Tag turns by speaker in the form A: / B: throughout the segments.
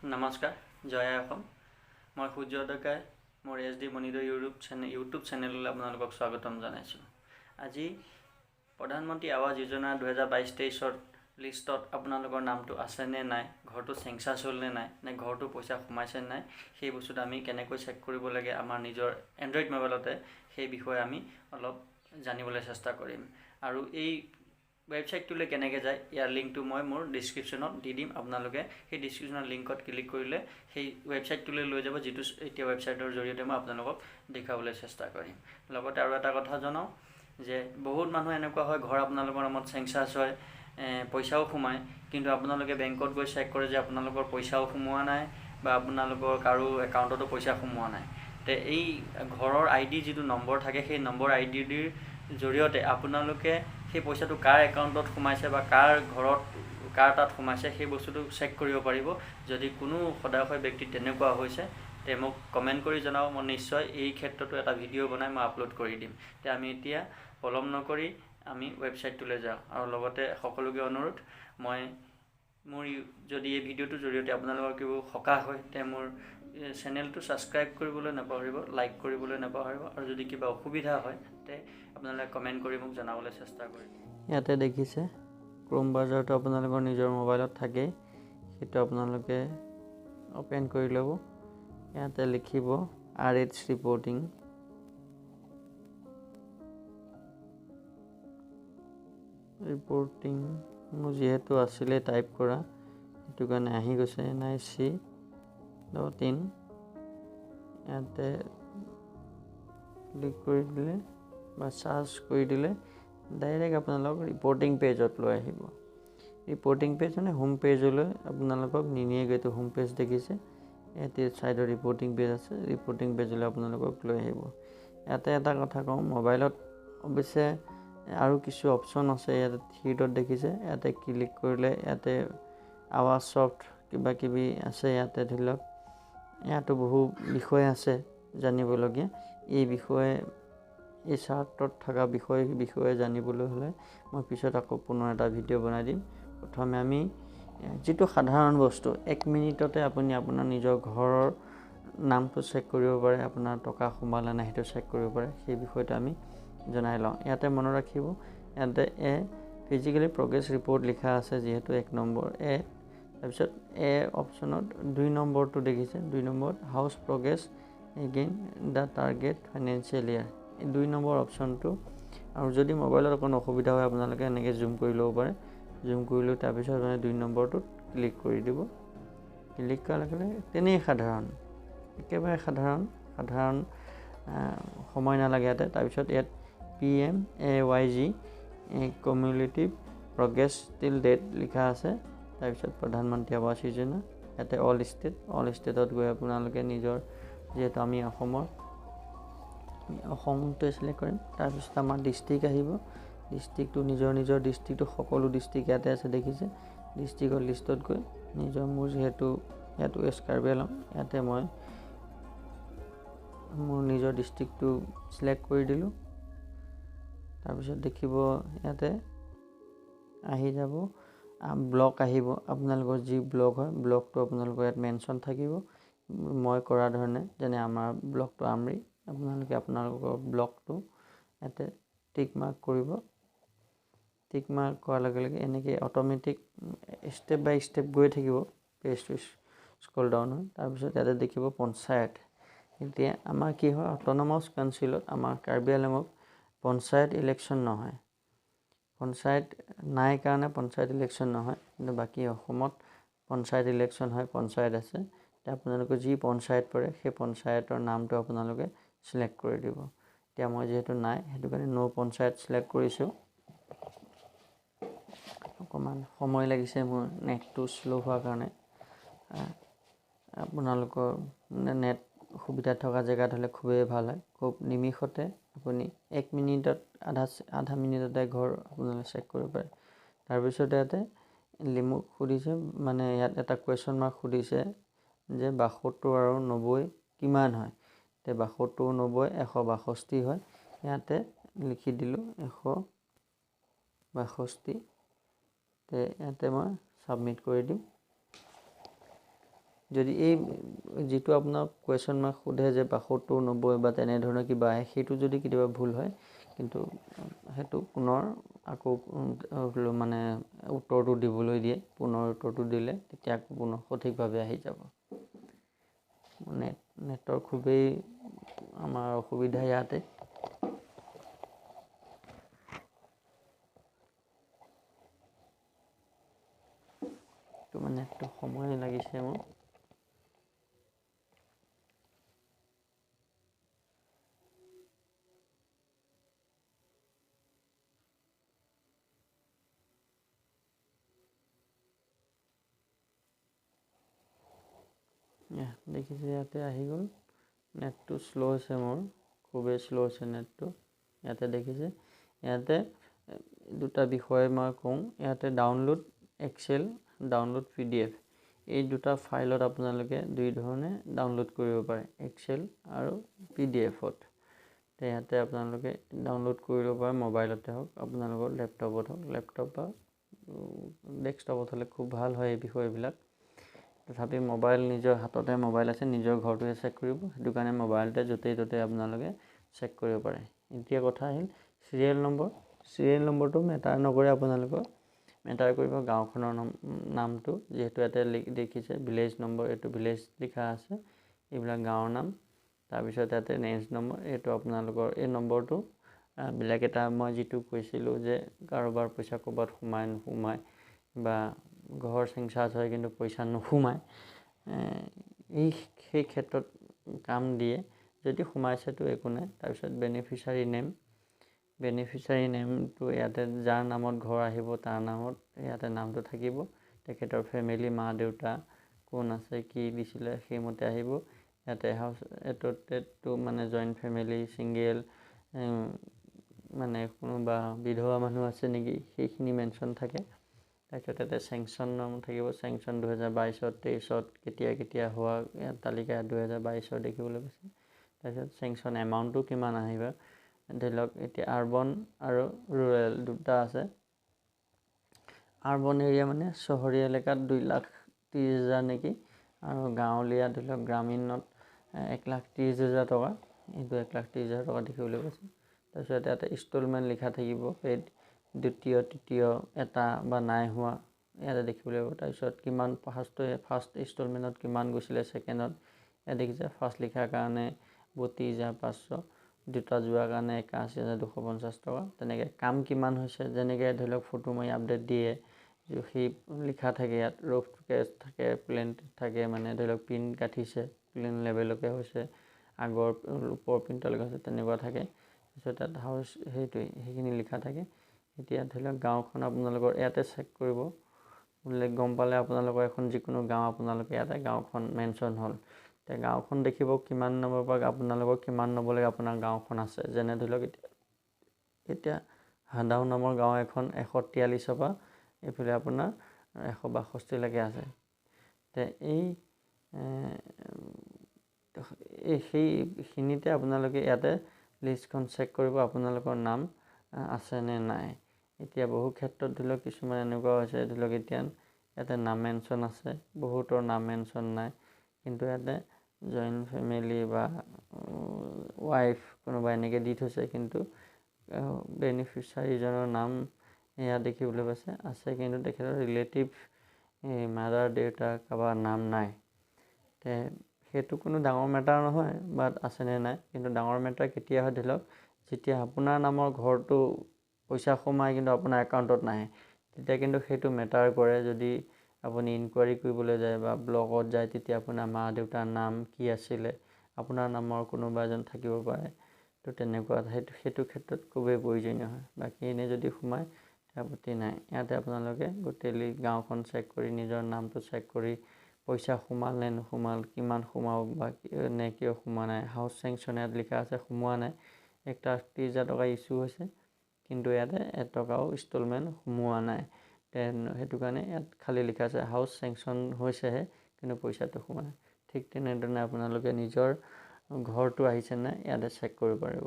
A: নমস্কাৰ, জয় আই অসম। মই সূৰ্য ডেকাই মোৰ এছ ডি মণিদয় ইউটিউব চেনেললৈ আপোনালোকক স্বাগতম জনাইছোঁ। আজি প্ৰধানমন্ত্ৰী আৱাস যোজনা 2022-23ৰ লিষ্টত আপোনালোকৰ নামটো আছেনে নাই, ঘৰটো চেংচন হ'ল নে নাই, নে ঘৰটো পইচা সোমাইছে নাই, সেই বস্তুটো আমি কেনেকৈ চেক কৰিব লাগে আমাৰ নিজৰ এণ্ড্ৰইড মোবাইলতে, সেই বিষয়ে আমি অলপ জানিবলৈ চেষ্টা কৰিম। আৰু এই ৱেবছাইটটোলৈ কেনেকৈ যায়, ইয়াৰ লিংকটো মই মোৰ ডিছক্ৰিপশ্যনত দি দিম। আপোনালোকে সেই ডিছক্ৰিপশ্যনৰ লিংকত ক্লিক কৰিলে সেই ৱেবছাইটটোলৈ লৈ যাব, যিটো এতিয়া ৱেবছাইটৰ জৰিয়তে মই আপোনালোকক দেখুৱাবলৈ চেষ্টা কৰিম। লগতে আৰু এটা কথা জনাওঁ যে বহুত মানুহ এনেকুৱা হয়, ঘৰ আপোনালোকৰ নামত চেংচাছ হয়, পইচাও সোমায়, কিন্তু আপোনালোকে বেংকত গৈ চেক কৰে যে আপোনালোকৰ পইচাও সোমোৱা নাই বা আপোনালোকৰ কাৰো একাউণ্টতো পইচা সোমোৱা নাই। তে এই ঘৰৰ আই ডি যিটো নম্বৰ থাকে, সেই নম্বৰ আই ডিৰ জৰিয়তে আপোনালোকে সেই পইচাটো কাৰ একাউণ্টত সোমাইছে বা কাৰ ঘৰত কাৰ তাত সোমাইছে, সেই বস্তুটো চেক কৰিব পাৰিব। যদি কোনো সদাশয় ব্যক্তি তেনেকুৱা হৈছে, তে মোক কমেণ্ট কৰি জনাব। মই নিশ্চয় এই ক্ষেত্ৰতো এটা ভিডিঅ' বনাই মই আপলোড কৰি দিম। তে আমি এতিয়া পলম নকৰি আমি ৱেবছাইটটোলৈ যাওঁ। আৰু লগতে সকলোকে অনুৰোধ, মই মোৰ যদি এই ভিডিঅ'টোৰ জৰিয়তে আপোনালোকৰ কিবা সকাহ হয়, তে মোৰ চেনেলটো ছাবস্ক্ৰাইব কৰিবলৈ নাপাহৰিব, লাইক কৰিবলৈ নাপাহৰিব। আৰু যদি কিবা অসুবিধা হয়, তে আপোনালোকে কমেণ্ট কৰি মোক জনাবলৈ চেষ্টা কৰিব। ইয়াতে দেখিছে ক্ৰ'ম ব্ৰাউজাৰটো আপোনালোকৰ নিজৰ মোবাইলত থাকেই, সেইটো আপোনালোকে অ'পেন কৰি ল'ব। ইয়াতে লিখিব আৰ এইচ ৰিপৰ্টিং। ৰিপৰ্টিং মোৰ যিহেতু আছিলে টাইপ কৰা, সেইটো কাৰণে আহি গৈছে nic.in। ইয়াতে ক্লিক কৰি দিলে বা চাৰ্চ কৰি দিলে ডাইৰেক্ট আপোনালোক ৰিপৰ্টিং পেজত লৈ আহিব। ৰিপৰ্টিং পেজ মানে হোম পেজলৈ আপোনালোকক নিনিয়েগৈ। এইটো হোম পেজ দেখিছে, ইয়াতে ছাইডত ৰিপৰ্টিং পেজ আছে, ৰিপৰ্টিং পেজলৈ আপোনালোকক লৈ আহিব। ইয়াতে এটা কথা কওঁ, মোবাইলত অৱশ্যে আৰু কিছু অপশ্যন আছে। ইয়াতে থ্ৰী ডট দেখিছে, ইয়াতে ক্লিক কৰিলে ইয়াতে আৱাজ ছফ্ট কিবা কিবি আছে। ইয়াতে ধৰি লওক ইয়াতো বহু বিষয় আছে জানিবলগীয়া। এই বিষয়ে, এই চাৰ্টত থকা বিষয়ে জানিবলৈ হ'লে মই পিছত আকৌ পুনৰ এটা ভিডিঅ' বনাই দিম। প্ৰথমে আমি যিটো সাধাৰণ বস্তু, এক মিনিটতে আপুনি আপোনাৰ নিজৰ ঘৰৰ নামটো চেক কৰিব পাৰে, আপোনাৰ টকা সোমালে নাই সেইটো চেক কৰিব পাৰে, সেই বিষয়টো আমি জনাই লওঁ। ইয়াতে মনত ৰাখিব, ইয়াতে এ ফিজিকেলি প্ৰগ্ৰেছ ৰিপৰ্ট লিখা আছে, যিহেতু 1 নম্বৰ এ। তাৰপিছত এ অপশ্যনত 2 নম্বৰটো দেখিছে, 2 নম্বৰত house progress against the target financial year, এই 2 নম্বৰ অপশ্যনটো। আৰু যদি মোবাইলত অকণ অসুবিধা হয়, আপোনালোকে এনেকৈ জুম কৰি ল'ব পাৰে। জুম কৰি লৈ তাৰপিছত মানে 2 নম্বৰটোত ক্লিক কৰি দিব। ক্লিক কৰাৰ লগে লগে তেনেই সাধাৰণ, একেবাৰে সাধাৰণ সাধাৰণ, সময় নালাগে ইয়াতে। তাৰপিছত ইয়াত PMAYG cumulative progress till date লিখা আছে। তাৰপিছত প্ৰধানমন্ত্ৰী আৱাস যোজনা, ইয়াতে অল ষ্টেট, অল ষ্টেটত গৈ আপোনালোকে নিজৰ, যিহেতু আমি অসমৰ, অসমটোৱে চিলেক্ট কৰিম। তাৰপিছত আমাৰ ডিষ্ট্ৰিক্ট আহিব। ডিষ্ট্ৰিক্টটো নিজৰ নিজৰ ডিষ্ট্ৰিক্টটো, সকলো ডিষ্ট্ৰিক্ট ইয়াতে আছে দেখিছে। ডিষ্ট্ৰিক্টৰ লিষ্টত গৈ নিজৰ, মোৰ যিহেতু ইয়াত ৱেষ্ট কাৰ্বি আংলং, ইয়াতে মই মোৰ নিজৰ ডিষ্ট্ৰিক্টটো চিলেক্ট কৰি দিলোঁ। তাৰপিছত দেখিব ইয়াতে আহি যাব ব্লক আহিব, আপোনালোকৰ যি ব্লক হয় ব্লকটো আপোনালোকৰ ইয়াত মেনশ্যন থাকিব। মই কৰা ধৰণে, যেনে আমাৰ ব্লকটো আমৰি, আপোনালোকে আপোনালোকৰ ব্লকটো ইয়াতে টিক মাৰ্ক কৰিব। টিক মাৰ্ক কৰাৰ লগে লগে এনেকৈ অট'মেটিক ষ্টেপ বাই ষ্টেপ গৈ থাকিব, পেজটো স্ক্ৰল ডাউন হয়। তাৰপিছত ইয়াতে দেখিব পঞ্চায়ত। এতিয়া আমাৰ কি হয়, অট'নমাছ কাউন্সিলত আমাৰ কাৰ্বি আংলঙত পঞ্চায়ত ইলেকশ্যন নহয়, পঞ্চায়ত নাই কাৰণে পঞ্চায়ত ইলেকশ্যন নহয়, কিন্তু বাকী অসমত পঞ্চায়ত ইলেকশ্যন হয়, পঞ্চায়ত আছে। এতিয়া আপোনালোকে যি পঞ্চায়ত পৰে সেই পঞ্চায়তৰ নামটো আপোনালোকে চিলেক্ট কৰি দিব। এতিয়া মই যিহেতু নাই, সেইটো কাৰণে ন' পঞ্চায়ত চিলেক্ট কৰিছোঁ। অকণমান সময় লাগিছে মোৰ নেটটো শ্ল' হোৱাৰ কাৰণে। আপোনালোকৰ মানে নেট সুবিধা থকা জেগাত হ'লে খুবেই ভাল হয়। খুব নিমিষতে আপুনি 1 মিনিটত, আধা মিনিটতে ঘৰ আপোনালোকে চেক কৰিব পাৰে। তাৰপিছত ইয়াতে মোক সুধিছে, মানে ইয়াত এটা কুৱেশ্যন মাৰ্ক সুধিছে যে 72 আৰু 90 কিমান হয়। এতিয়া 72 90 162 হয়, ইয়াতে লিখি দিলোঁ 162। তে ইয়াতে মই ছাবমিট কৰি দিম। যদি এই যিটো আপোনাক কুৱেশ্যন মাৰ্ক সোধে যে 72 90 বা তেনেধৰণৰ কিবা আহে, সেইটো যদি কেতিয়াবা ভুল হয় কিন্তু সেইটো পুনৰ আকৌ মানে উত্তৰটো দিবলৈ দিয়ে, পুনৰ উত্তৰটো দিলে তেতিয়া আকৌ পুনৰ সঠিকভাৱে আহি যাব। নেটৰ খুবেই আমাৰ অসুবিধা ইয়াতে। মানে নেটটো সময় লাগিছে মোৰ। দেখিছে ইয়াতে আহি গ'ল। নেটটো শ্ল' হৈছে মোৰ, খুবেই শ্ল' হৈছে নেটটো। ইয়াতে দেখিছে, ইয়াতে দুটা বিষয়ে মই কওঁ। ইয়াতে download Excel, download PDF, এই দুটা ফাইলত আপোনালোকে দুই ধৰণে ডাউনলোড কৰিব পাৰে, এক্সেল আৰু পিডিএফত। ইয়াতে আপোনালোকে ডাউনলোড কৰিব পাৰে, মোবাইলতে হওক, আপোনালোকৰ লেপটপত হওক। লেপটপ বা ডেস্কটপত হ'লে খুব ভাল হয় এই বিষয়বিলাক। তথাপি মোবাইল, নিজৰ হাততে মোবাইল আছে, নিজৰ ঘৰটোহে চেক কৰিব, সেইটো কাৰণে মোবাইলতে য'তেই ত'তে আপোনালোকে চেক কৰিব পাৰে। এতিয়া কথা আহিল চিৰিয়েল নম্বৰ। চিৰিয়েল নম্বৰটো মেটাৰ নকৰে, আপোনালোকৰ মেটাৰ কৰিব গাঁওখনৰ নামটো, যিহেতু ইয়াতে দেখিছে ভিলেজ নম্বৰ, এইটো ভিলেজ লিখা আছে, এইবিলাক গাঁৱৰ নাম। তাৰপিছত ইয়াতে ৰেঞ্জ নম্বৰ, এইটো আপোনালোকৰ এই নম্বৰটো বেলেগ এটা, মই যিটো কৈছিলোঁ যে কাৰোবাৰ পইচা ক'ৰবাত সোমাই নোসোমায় বা ঘৰ চেংচাৰ্জ হয় কিন্তু পইচা নোসোমায়, এই সেই ক্ষেত্ৰত কাম দিয়ে। যদি সোমাইছেতো একো নাই। তাৰপিছত বেনিফিচাৰী নেম, বেনিফিচাৰী নেমটো ইয়াতে যাৰ নামত ঘৰ আহিব তাৰ নামত ইয়াতে নামটো থাকিব, তেখেতৰ ফেমিলি, মা দেউতা কোন আছে, কি দিছিলে সেইমতে আহিব। ইয়াতে হাউচ এডপ্টেডটো মানে জইণ্ট ফেমিলি, ছিংগেল, মানে কোনোবা বিধৱা মানুহ আছে নেকি, সেইখিনি মেনশ্যন থাকে। তাৰপিছত ইয়াতে চেংচন নাম থাকিব, চেংচন 2022ত 23ত কেতিয়া কেতিয়া হোৱা ইয়াত তালিকা 2022ৰ দেখিবলৈ পাইছে। তাৰপিছত চেংচন এমাউণ্টটো কিমান আহিব, ধৰি লওক এতিয়া আৰ্বন আৰু ৰুৰেল দুটা আছে। আৰ্বন এৰিয়া মানে চহৰীয়া এলেকাত 2,30,000 নেকি, আৰু গাঁৱলীয়া ধৰি লওক গ্ৰামীণত 1,30,000 টকা, এইটো 1,30,000 টকা দেখিবলৈ পাইছে। তাৰপিছত ইয়াতে ইনষ্টলমেণ্ট লিখা থাকিব, পেইড দ্বিতীয় তৃতীয় এটা বা নাই হোৱা ইয়াতে দেখিবলৈ পাব। তাৰপিছত কিমান ফাৰ্ষ্ট ইনষ্টলমেণ্টত কিমান গৈছিলে, ছেকেণ্ডত ইয়াত দেখিছে ফাৰ্ষ্ট লিখাৰ কাৰণে 32,500, দুটা যোৱাৰ কাৰণে 81,250 টকা। তেনেকৈ কাম কিমান হৈছে, যেনেকৈ ধৰি লওক ফটো মাৰি আপডেট দিয়ে সেই লিখা থাকে ইয়াত, ৰফ কেছ থাকে, প্লেন থাকে, মানে ধৰি লওক পিন কাটিছে, প্লেন লেভেলকে হৈছে, আগৰ ওপৰ প্ৰিণ্টলৈকে হৈছে, তেনেকুৱা থাকে। তাৰপিছত তাত হাউচ সেইটোৱেই সেইখিনি লিখা থাকে। এতিয়া ধৰি লওক গাঁওখন আপোনালোকৰ ইয়াতে চেক কৰিব বোলে, গম পালে আপোনালোকৰ এখন যিকোনো গাঁও আপোনালোকে ইয়াতে গাঁওখন মেনশ্যন হ'ল। এতিয়া গাঁওখন দেখিব কিমান নম্বৰ পৰা আপোনালোকৰ কিমান নম্বৰলৈকে আপোনাৰ গাঁওখন আছে। যেনে ধৰি লওক এতিয়া হাদাও নামৰ গাঁও এখন 143ৰ পৰা এইফালে আপোনাৰ 162লৈকে আছে। তে এই সেইখিনিতে আপোনালোকে ইয়াতে লিষ্টখন চেক কৰিব আপোনালোকৰ নাম আছে নে নাই। এতিয়া বহু ক্ষেত্ৰত ধৰি লওক কিছুমান এনেকুৱা হৈছে, ধৰি লওক এতিয়া ইয়াতে নাম মেনশ্যন আছে, বহুতৰ নাম মেনশ্যন নাই, কিন্তু ইয়াতে জইণ্ট ফেমিলি বা ৱাইফ কোনোবা এনেকৈ দি থৈছে, কিন্তু বেনিফিচাৰীজনৰ নাম ইয়াত দেখিবলৈ পাইছে আছে, কিন্তু তেখেতৰ ৰিলেটিভ মাদাৰ দেউতা কাৰোবাৰ নাম নাই। তে সেইটো কোনো ডাঙৰ মেটাৰ নহয়, বাট আছেনে নাই। কিন্তু ডাঙৰ মেটাৰ কেতিয়া হয়, ধৰি লওক যেতিয়া আপোনাৰ নামৰ ঘৰটো পইচা সোমায় কিন্তু আপোনাৰ একাউণ্টত নাহে, তেতিয়া কিন্তু সেইটো মেটাৰ কৰে। যদি আপুনি ইনকুৱাৰী কৰিবলৈ যায় বা ব্লকত যায়, তেতিয়া আপোনাৰ মা দেউতাৰ নাম কি আছিলে, আপোনাৰ নামৰ কোনোবা এজন থাকিব পাৰে, তো তেনেকুৱা সেইটো ক্ষেত্ৰত খুবেই প্ৰয়োজনীয় হয়। বাকী এনেই যদি সোমায় আপত্তি নাই। ইয়াতে আপোনালোকে গোটেই গাঁওখন চেক কৰি নিজৰ নামটো চেক কৰি পইচা সোমাল নে নোসোমাল, কিমান সোমাব বা নে কিয় সোমোৱা নাই। হাউচ চেংচন ইয়াত লিখা আছে সোমোৱা নাই, 1,30,000 টকা ইছ্যু হৈছে কিন্তু ইয়াতে 1 টকাও ইনষ্টলমেণ্ট সোমোৱা নাই। সেইটো কাৰণে ইয়াত খালী লিখা আছে হাউচ চেংচন হৈছেহে কিন্তু পইচাটো সোমোৱা নাই। ঠিক তেনেধৰণে আপোনালোকে নিজৰ ঘৰটো আহিছে নাই ইয়াতে চেক কৰিব পাৰিব।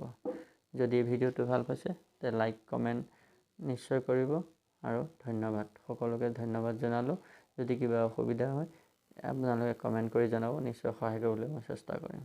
A: যদি ভিডিঅ'টো ভাল পাইছে তে লাইক কমেণ্ট নিশ্চয় কৰিব আৰু ধন্যবাদ সকলোকে, ধন্যবাদ জনালোঁ। যদি কিবা অসুবিধা হয় আপোনালোকে কমেণ্ট কৰি জনাব, নিশ্চয় সহায় কৰিবলৈ মই চেষ্টা কৰিম।